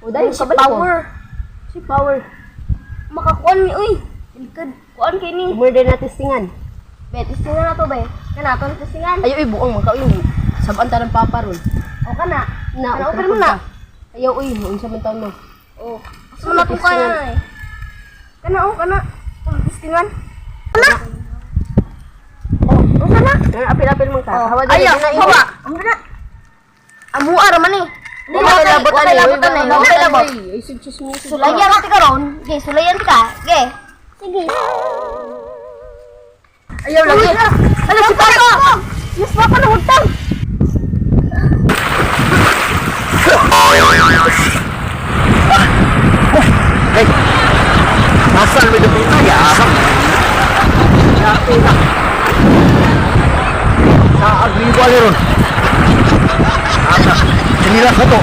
O dahil Si kabalo ko. power. Si power. Makakuan ni uy. Likod. Kuan kay ni. Murder na testingan. Be, testingan na to be. Kana to testingan. Ayo uy, buong man ka uy. Sabaan ta ng papa ron. O kana. Na, Kana open open mo na. ka. Ayaw uy, unsa man taon mo. Oh. Asa man na kana eh. Kana oh kana. Oh, testingan. Kana. Oh, unsa na? Na apil-apil man ka. Oh. Hawa dali Ayaw, na imo. hawa. Amo na. Amuar man eh. Hindi Wala na kay labot labot ani, ani, labot ani. Wala kay labot. Ay, chismis. Sulayan ka karon. Ge, sulayan ka. Ge. Sige. Ayaw lagi. Ano si Papa? Yes, Papa na hugtang. Hey! Nasaan may dapita? Yabang! Yapita! Sa agriwali ron! Asa! Sinila sa to!